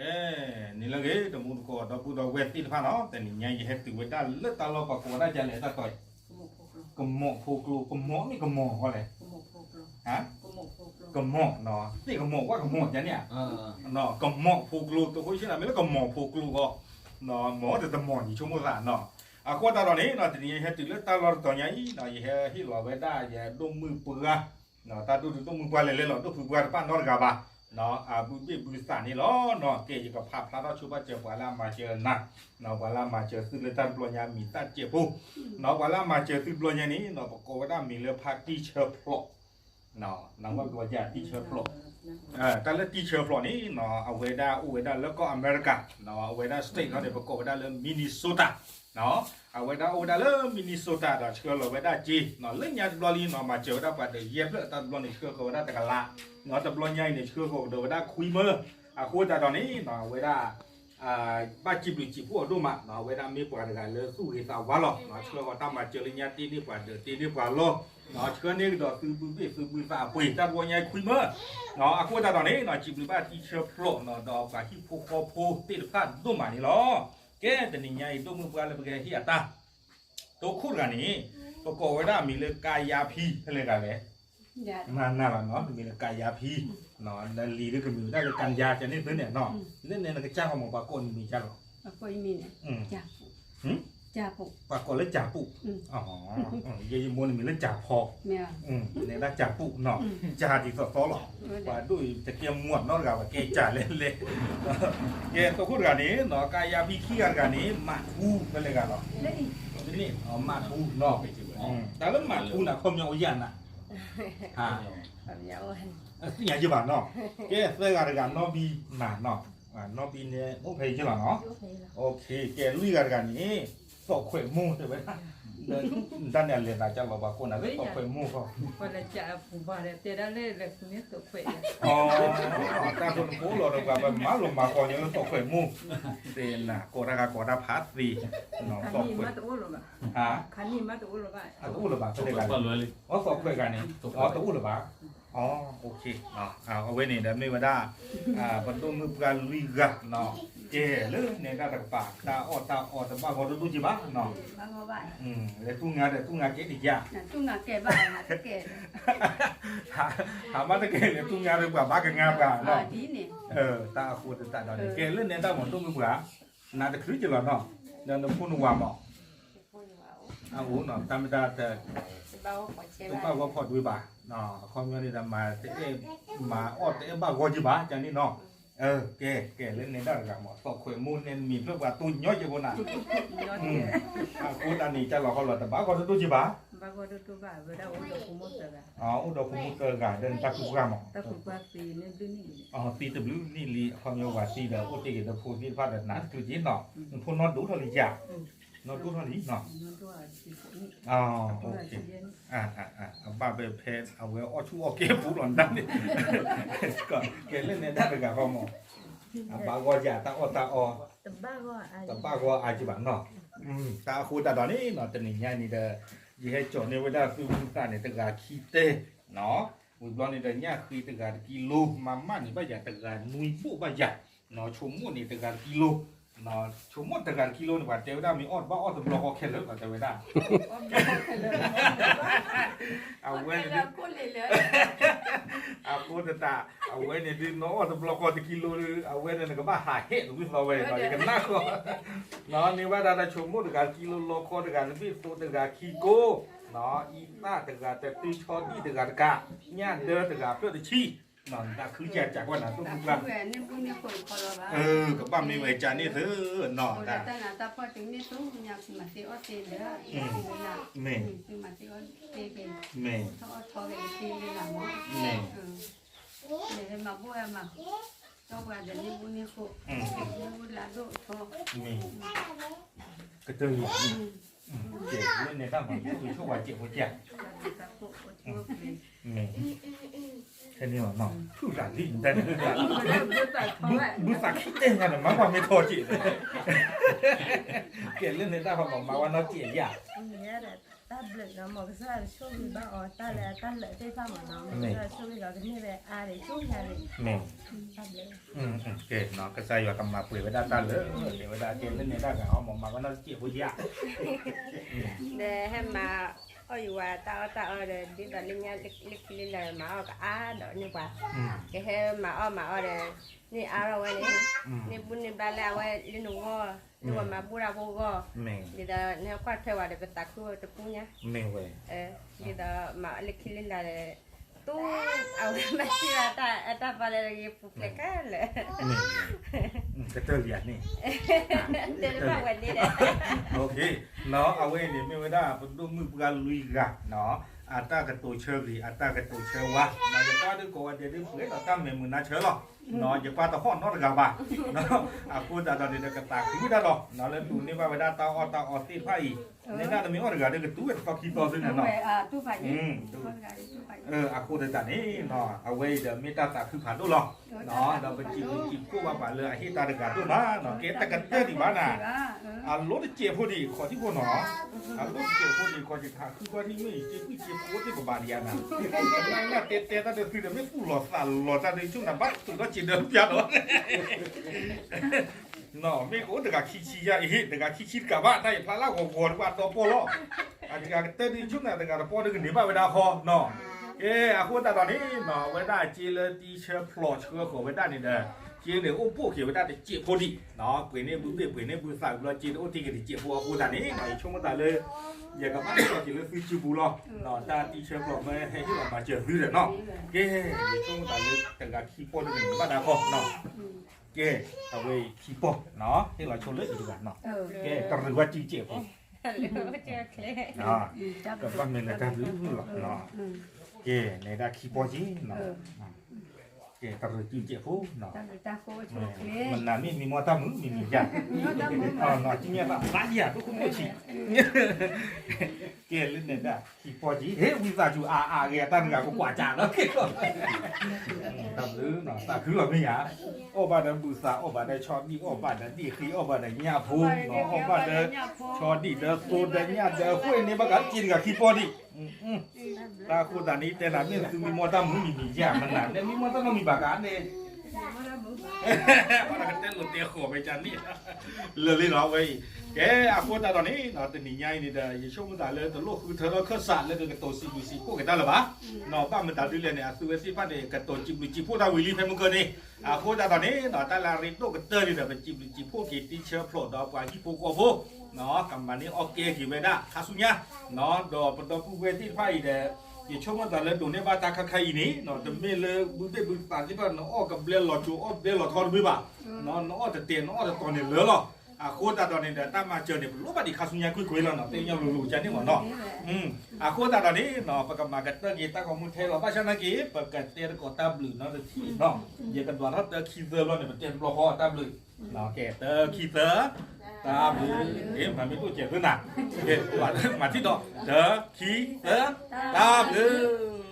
ကဲ, နံၤလၢအဂ့ၤ တမူတကိး ဒီပုၢ်ဒီဝဲၢ်သ့ၣ်တဖၣ်နီၤ, တနံၤညါယဟဲတုၤဝဲဒၣ်လၢတၢ်လီၢ် ပှၤကိးဝဲဒၣ်ဒ်လဲၣ် တၢ်တီၢ်အံၤ, ကမီၤဖိကျိ, ကမီၤမ့ၢ်ကမီၤဃီလဲၣ်, ကမီၤ, သ့ၣ်ကမီၤဝၣ်ကမီၤဒ်န့ၣ်ဧါ, ကမီၤဖိကျိ, တဃိဆ့ၣ်နီၤ မ့ၢ်လၢကမီၤဖိကျိဃီ, မီၤတတမီၤန့ၣ် ဆိကမိၣ်သးနီၤ, အဃိသတးဒီးန့ၣ် တနံၤညါယဟဲတုၤလၢတၢ်လီၢ်တတီၤညါအံၤ ယဟဲဟ့ၣ်လီၤဝဲဒၣ်ယဒိၣ်မုၣ်ပှၢ် တၢ်ဒိၣ်တုာ်ဒိၣ်မုၣ်ပှၢ်လဲၤလဲၤလီၤ ဒိၣ်ဖုပှၢ်တဖၣ်နီတဂၤဘၣ်, အဘုဘ့ၣ်ဘုသးန့ၣ်လီၤ. ကဲ ယကဖးဖျါထီၣ်ဆိဘၣ်စၢၤပှၤလၢအမၤစၢၤနၤ, ပှၤလၢအမၤစၢၤသုလၢတၢ်တဘျီညါ မံၤသၣ်စဲးဖိ, ပှၤလၢအမၤစၢၤသုတဘျီညါန့ၣ် ပကိးဝဲဒၣ်မံၤလၢဖါတံၢ်ဆၢဖျိး, နဝဲကီယၤတံၢ်ဆၢဖျိး, တၢ်လၢတံၢ်ဆၢဖျိးန့ၣ် အဝဲဒၣ်အိၣ်ဝဲဒၣ်လၢကီၢ်အမဲရကၤ, အဝဲဒၣ် state နီၤန့ၣ် ပကိးဝဲဒၣ်လၢ Minnesota အဝဲဒၣ်အိၣ်ဝဲဒၣ်လၢ Minnesota ဒီးဆှၢလီၤဝဲဒၣ်စ့, လၢညါတဘျီလံနီၤ မၤစၢၤဝဲဒၣ်ပှၤဒီးယဲၢ်ဖျၢၣ် တၢ်တဘျီန့ၣ် ဆှၢဃီၤဝဲဒၣ်တကလး, တဘျီညါအံၤန့ၣ် ဆှၢဃီၤကဒီးဝဲဒၣ်ခွံမၢ, အဃိသတးဒီးန့ၣ် အဝဲဒၣ် ဘၣ်စံးဘျုးစံးဖှိၣ်အီၤဒိၣ်မး, အဝဲဒၣ်မ့ၢ်ပှၤတဂၤလၢသူၣ်ဂ့ၤသးဝါလီၤ, ဆှၢဃီၤတၢ်မၤစၢၤလၢညါတ့န့ၢ်ပှၤဒၢးတ့န့ၢ်ပှၤလီၢ်, ဆှၢန့ၢ်ကဒီးသုဘုဘ့ၣ်သုဘုသးအပှ့ၤ တၢ်တဘျီညါအံၤခွံမၢ, အဃိသတးဒီးန့ၣ် စံးဘျုးဘၣ်တံၢ်ဆၢဖျိးနီၤ ဒီးပှၤဟံၣ်ဖိဃီဖိသ့ၣ်တဖၣ်ဒိၣ်မးန့ၣ်လီၤ. ကဲ တနံၤညါအံၤ ဒိၣ်မုၣ်ပှၢ်လၢပကဟဲဟ့ၣ်အတၢ် တိခိၣ်တဂၤန့ၣ် ပကိးဝဲဒၣ်အမံၤလၢကါယါဖံ ဖဲလဲၣ်ဂၤလဲၣ်, မၤနၢ်လီၤနီၤ တမံၤလၢကါယါဖံ, လံၤဒ်ကမံၤဝဲဒၣ်လၢကါယါကန့ၣ်သ့န့ၣ်, လၢန့ၣ်နကစၢ်ဃီမ့ၢ်ပှၤကိးနမံၤကၢ်လီၤ, ပှၤကိးလၢကၢ်ပူၣ်, ယမိၢ်နမံၤလၢကၢ်ဖီ, နဒၣ်ကၢ်ပူၣ်နီၤ, ကၢ်ဒ်သိးသိးလီၤ, ပှၤဒိၣ်အံၤတကဲမူနီတဂၤဘၣ် ကဲကၢ်လဲၣ်လဲၣ်, ကဲတိခိၣ်တဂၤန့ၣ်နီၤ ကါယါဖံခံဂၤတဂၤန့ၣ် မးထူဖဲလဲၣ်ဂၤလီၤ, မးထူနီၤ, တၢ်လၢမးထူန့ၣ် အခီပညီအိၣ်ယၤနၤ သ့ၣ်ညါယဘၣ်နီၤ, ကဲသၢဂၤတဂၤနီၣ်ဘံနၤနီၤ, နီၣ်ဘံန့ၣ် အိၣ်ဖဲအံၤက့လီၤနီၤ, ကဲလွံၢ်ဂၤတဂၤန့ၣ် သီၣ်ခွဲးမိၢ်တဲဝဲဒၣ်, တၢ်န့ၣ်အလဲၤသးကၢ်လီၤပှၤကိးနၤလၢသီၣ်ခွဲးမိၢ်ဃီ, တဲဒၣ်လၢလဲၤဃုန့ၢ်သီၣ်ခွဲး, တၢ်ဖိတဖိလီၤဒီးပှၤမၤလိာ်မၤဃီညီလၢသီၣ်ခွဲးမိၢ်, သ့ၣ်နၤကိးတၢ်ဂၤကိးတၢ်ဖးသ့, သီၣ်ခွဲး, တအိၣ်လၢၤဘၣ်, ဖဲလဲၣ်ဂၤ, အသီၣ်ခွဲးဂၤန့ၣ်, တအိၣ်လၢၤဘၣ် အဝဲန့ၣ်ဒီးမ့ၢ်ဝဲဒၣ် ပဒိၣ်မုၣ်ပှၢ်လွံၢ်ဂၤနီၤ, ကဲလၢနဲဒၣ်တကပၤ တၢ်အီၣ်တၢ်အီတဘၣ်ဂီၢ်ဒိၣ်ဒိၣ်က့ဘၣ်နီၤ, လဲၤတူၢ်ငါဒီးတူၢ်ငါကဲတယၤ, ဟးမ့ၢ်တကဲလဲၤတူၢ်ငါဒီးပှၤဘၣ်ကငါပှၤနီၤ, တၢ်အဃိသတးဒီးန့ၣ် ကဲလၢနဲဒၣ်မ့ၢ်ဒိၣ်မုၣ်ပှၢ်, နၤတချုးက့ၤလီၤနီၤ, ဒီးနဖိနဝၤမး အအိၣ်နီၤ တၢ်မ့ၢ်တၢ် တဘၣ်ဂီၢ်ဖီၣ်ဒွဲဘၣ်, အခီပညီန့ၣ်ဒီး မၤတအဲၣ် မၤအီၣ်တအဲၣ်ဘၣ်ဂီၢ်က့ဘၣ် ကန့ၣ်နီၤ, ကဲ ကဲလၢနဲဒၣ်တဂၤမး သီၣ်ခွဲးမိၢ်န့ၣ် မံၤဖျၢၣ်ပှၤတိၢ်ညီက့ဖိနၤ, အဃိသတးန့ၣ် ကၢ်လီၤခီလီၤ တဘၣ်ဂီၢ်ဒိၣ်ဒိၣ်က့ဘၣ်, အိၣ်ဒီးဖိမုၣ်သၢဂၤ ဒီးနတၢ်ဖုပှၢ်မး, သံတဘျုးနံၣ်လံ အခီပညီဝၤသံဒီး အိၣ်တ့ၢ်က့ၤဒီးဖိသ့ၣ်တဖၣ်ဒီး နၤတချုးက့ၤနီၤ, နဖိနီၢ်ဒိၣ်ထီၣ်လံယၤ, နီၢ်ဒိၣ်ထီၣ်လံ, အဘၣ်ဖဲ ဖဲအဝဲအီၣ်ဆူၣ်အီၣ်ကဲပူၤလီၤနတၢ်န့ၣ်, ကဲလၢနဲဒၣ်တဂၤဃီမး, အဘၣ်ဂီၢ်ယၤတၢ်အီၣ်တၢ်အီ, တဘၣ်ဂီၢ်အါက့ဘၣ်နီၤ, တၢ်အဃိသတးဒီးန့ၣ်နီၤ တနံၤညါန့ၣ်ဒီး ယဟဲကၠီၤန့ၢ်ဝဲဒၣ်သုမုၢ်သးန့ၣ် တဂၤခံတဲ, ဝံၤဘျီန့ၣ်ဒီး ညၣ်ဃ့တဂၤတကံလိ မၤမၣ်န့ၣ်ဘၣ်ယၤတဂၤနွံဘိၣ်ဘၣ်ယၤ, ဆိကမိၣ်န့ၣ်တဂၤတကံလိ, ဆိကမိၣ်တဂၤတကံလိန့ၣ် ပှၤတဲဝဲဒၣ်မ့ၢ်အီၣ်တဘၣ်အီၣ်တဘျီဃီခဲလၢာ်လီၤ တဲဝဲဒၣ်, အဝဲန့ၣ်ဒ် အဃိသတး အဝဲန့ၣ်ဒ် နအီၣ်တဘျီဃီတကံလိဒီး အဝဲန့ၣ်နကဘၣ်ဟးဟဲတဝံၣ်သီဝဲနီၤ ယကနၣ်ဃီ, န့ၢ်ဘၣ်ဒၣ်တၢ်ဆိကမိၣ်တဂၤတကံလိ လီခီတဂၤတဘ့ၣ် သိတဂၤခံကိ, အံသၣ်တဂၤတတုၤ ဆီဒံၣ်တဂၤတကး, ညၣ်ဒၢတဂၤဖျၢၣ်တဆံ, နတၢ်ခုကၢ်ကၢ်ကွၢ်နၤ ဒိၣ်မုၢ်ပှၢ်, ကဘၣ်မ့ၢ်ဝဲကၢ်န့ၣ်သုနီၤ, မ့ၢ် မ့ၢ် မ့ၢ် ကတၢၢ်လံ, ကဲ လၢနဲဒၣ်မး ဆိၣ်ဂ့ၤဆိၣ်ဝါစဲးဖိကၢ်, မ့ၢ် ဖဲန့ၣ်လီၤနီၤ ဖုၣ်သးလံ နတၢ်န့ၣ် ဘုသးခံတဲညါန့ၣ် မၤကွၢ်မ့ၢ်ထီၣ်က့ၤ, ကဲလၢနဲဒၣ်မး မၤဝဲနီၢ်ကဲးယၤ, တၢ်ဘျုး မ်ကစၢ်ယွၤကဆိၣ်ဂ့ၤဘၣ်အီၤတၢ်လၢအတၢ်လၢာ်သ့ၣ်တဖၣ်မးနီၤ, မ်ကစၢ်ယွၤဆိၣ်ဂ့ၤလီၤကန့ၢ်ဝဲအါဒံး ဆိၣ်ဂ့ၤအါဒံး, မ့ၢ်, ကဲ, ကစၢ်ယွၤကမၤပှဲၤဝဲဒၣ်တၢ်လၢာ်, တဲဝဲဒၣ်ကဲလၢနဲဒၣ်ဂၤအီၤ မ့ၢ်မၤဝဲနီၢ်တစဲးဖိယါ, ဒီးဟဲမၤအီၣ်ယဝၤတၢ်အီၣ်တၢ်အီဒီး ဒ်သိးလၢညါလၢခံလၢလၢ်မၤအီၣ်ကအါဒီးန့ၢ်ပှၤ, ကဟဲမၤအီၣ်မၤအီၣ်ဒီး န့ၢ်အါထီၣ်ဝဲန့ၣ်, န့ၢ်ဘူၣ်န့ၢ်ဘါလၢအဝဲလၢနဂီၢ်, လၢပှၤမၤဘူၣ်တၢ်ဖိဂီၢ်, ဒ်သိးနဟဲကွၢ်ထွဲဝဲဒီးပသးခုတပူၤညါ, မ့ၢ်ဝဲ, ဒ်သိးမၤအီၣ်လၢခံလၢလၢ်ဒီး တူၢ်အဝဲမၤသံဘၣ်တၢ်အတၢ်ပာ်လၢယပူၤဖျဲးခဲလၢာ်, ကတၢၢ်လံဧါန့ၣ်, တဲတဘၣ်ဝဲန့ၣ်ဒီး, အဝဲအံၤန့ၣ်မ့ၢ်ဝဲဒၣ်ပဒိၣ်မုၣ်ပှၢ်လွံၢ်ဂၤ, အတၢ်ကတိၤဆၢဂ့ၤ အတၢ်ကတိၤဆၢဝါ, ယကွၢ်ဒုးကိးဂၤဒဲးဒုးပှဲၤဒီးတၢ်မဲာ်မုာ်နါဆၢလီၤ, ယကွၢ်တဟီၣ်နီတဂၤဘၣ်, အဃိသတးဒီးန့ၣ်ဒီးကသးခုဝဲဒၣ်လီၤ, လၢဒိးန့ၢ်ဘၣ်ဝဲဒၣ်တၢ်အီၣ်တၢ်အီသ့ၣ်တဖၣ်အံၤ, နဲဒၣ်တမ့ၢ်အီၣ်တဂၤဒီးကတူၢ်ဝဲတသီခံသီသ့ၣ်န့ၣ်နီၤ အဃိသတးန့ၣ်, အဝဲအံၤဒီးမ့ၢ်တၢ်သးခုဖးဒိၣ်လီၤ, ဒီးပစံးဘျုးစံးဖှိၣ်ဘၣ်ပှၤလၢအဟ့ၣ်တၢ်တဂၤဒိၣ်မး, ကဲတကတၢၢ်ဒံးဘၣ်နၤ, အလိၣ်တစဲးဖိဒံးခီၣ်ထံးဖိနီၤ, အလိၣ်တစဲးဖိဒံးခီၣ်ထံး ထးခုကီၢ်ထံးမ့ၢ်အံၤ စ့ကွံာ်စ့ဖိသ့ၣ်ပဘၣ်ဒံးဧါနၤ, နၢ်တဲတဲတၢ်ဒုးသုဒီးမ့ၢ်သူၣ်လီၤသးလီၤတၢ်ဒုး ဆိၣ်နၤဘၣ်သုးထီၣ်စ့ဒၢးပျၢ်ဒီး မ့ၢ်ကအိၣ်တဂၤခံဆံယါအံၤ တဂၤခံဆံတကးဘၣ် တၢ်အံၤဖျါလၢဂီၤဂီၤတဘၣ်ဒီပီၢ်လီၤ, အတဂၤကတၢၢ်ဒုးဆိၣ်နၤတဂၤတပီၢ်ဒုးကန့ၢ်ဘၣ်ဝဲဒၣ်ဃီနီၤ, ကဲအဃိသတးဒီးန့ၣ်နီၤ အဝဲဒၣ်စ့လၢတံဆၢဖျိးဆှၢဃီၤဝဲဒၣ်န့ၣ်ဒီး, စ့န့ၣ်အိၣ်ဘိၣ်က့ၤဝဲဒၣ်တစဲးဖိဒံး, ပှ့ၤန့ၢ်ဘုဘ့ၣ်ပှ့ၤန့ၢ်ဘုသးဘျီ စ့တအိၣ်တ့ၢ်က့ၤတစဲးဖိအဃိသတးန့ၣ်နီၤ ယဆိကမိၣ်သးလၢ ယကဘၣ်ဟ့ၣ်လီၤက့ၤလၢသုစုပူၤလီၤ, တၢ်တံဆၢဖျိးမ့ၢ်ဟဲဟ့ၣ်လီၤမၤစၢၤသုဒီးနီၤ, ကဲ, ယဆိကမိၣ်သးလၢတဂၤခံပီၢ်ဒုးကန့ၢ်ဘၣ်ဒၣ်ဃီနီၤ, ကဲ, အဝဲအံၤခံပီၢ်, ဟ့ၣ်လီၤဆိလၢအံၤတဂၤနီၤ, ကဲ, တရံးဝဲစုစဲးဖိ ကဘၣ်မ့ၢ်လၢတၢ်ဘျုးလီၤ, ကဲ, နဲဒၣ်ခံပီၢ်က့ၤနီၤ, ကဲ, တရံးစုစဲးဖိနီၤ, မနၤမ့ၢ်မံမီၢ်တၢ်မုာ်မံမံၤယါ, နီၤ ကညါသးဘၣ်ယၤဒိၣ်ခိၣ်ခိၣ်ဆံး, ကဲလၢနဲဒၣ်ခံပီၢ်က့ၤ ဟ့ၣ်ဝံသးစူၤအါအါဂ့ၤ အတၢ်တဂၤကကွၢ်ကၢ်လီၤ, တၢ်ဘျုးနီၤ သးခုလီၤမ့ၢ်ယါ, အီၣ်ဘၣ်ဒီးဘုသး အီၣ်ဘၣ်ဒီးဆီဒံၣ် အီၣ်ဘၣ်ဒီးဒ့ၣ်ဃ့ အီၣ်ဘၣ်ဒီးညၣ်ဖိနီၤ အီၣ်ဘၣ်ဒီး ဆီဒံၣ်ဒီးသိဒီးညၣ်ဒီးဃ့ၢ်န့ၣ် ဘၣ်ကးက့ၤတဂၤခံပီၢ်ဒံး တၢ်အဃိသတးန့ၣ် တဲနၤမ့ၢ်သုမံမီၢ်တၢ်မုာ်မံမံၤယါ မနၤ နမံမီၢ်တၢ်နီတမံၤဘၣ်ကးန့ၣ်, ကတဲလိာ်တဲဃီၤဝဲကန့ၣ်, လၢာ်လံနီၤ အဝဲအံၤ, ကဲ အဃိသတးဒီးန့ၣ် တနံၤညါအံၤန့ၣ်ဒီး ယဆိကမိၣ်သးလၢတလိၣ်ဃုထၢထီၣ်ခၢၣ်စးလၢကကတိၤစံးဘျုးစံးဖှိၣ်က့ၤတၢ်လၢၤဘၣ်, ဘၣ်မတၤဒ်လဲၣ်န့ၣ် အသုဝဲသ့ၣ်တဖၣ်န့ၣ် ကတိၤစံးဘျုးစံးဖှိၣ်တၢ်ဝံၤလံဖဲမုၢ်ကၢန့ၣ်, အဃိသတးဒီးန့ၣ် တၢ်လၢအရ့ဒိၣ်ကတၢၢ်န့ၣ်ဒီး ပစံးဘျုးစံးဖှိၣ်က့ၤတံဆၢဖျိးဒီးပှၤဟံၣ်ဖိဃီဖိ ကမၤန့ၢ်အီၣ်ကဲက့ၤဝဲဒၣ်ခါဆူညါ, ဒီးပဒီပုၢ်ဝဲၢ်သ့ၣ်တဖၣ်အံၤဒီး ယဆိကမိၣ်သးလၢဒိးန့ၢ်ဘၣ်တၢ်ခါခါအံၤန့ၣ် တမ့ၢ်လၢဘုဘ့ၣ်ဘုသးသ့ၣ်တဖၣ် နအီၣ်ကဘျဲလီၤစိၤအီၣ်ဘျဲလီၤထီတမ့ၢ်ဘၣ်, နအီၣ်တတဲာ် နအီၣ်တတီၤန့ၣ်လၢာ်လီၤ. အဃိသတးဒီးန့ၣ်ဒီး တၢ်မၤစၢၤန့ၣ် ပလိၣ်ဘၣ်ဒံးခါဆူညါကွ့ၢ်ကွ့ၢ်လီၤနီၤ, သ့ၣ်ညါလိၤလိၤကန့ၣ်မ့ၢ်နီၤ. အဃိသတးဒီးန့ၣ် ပကမၤကတၢၢ်က့ၤတၢ်ဂီၤမူထဲလီၤ. ဘၣ်ဆၣ်နာ်က့ ပကတဲသကိးတၢ်ဘျုးနီတထံၣ်နီၤ, ယကဒွးထီၣ်တၢ ခံ သၢဘျီန့ၣ် ပတဲတဘျီဃီတၢ်ဘျုး, ကဲ တၢ ခံ သၢ, တၢ်ဘျုး, မၤမ့ၢ်တအိၣ်စဲးသုနၤ, ကဲ မၤထံၣ်ဒီး တၢ ခံ သၢ, တၢ်ဘျုး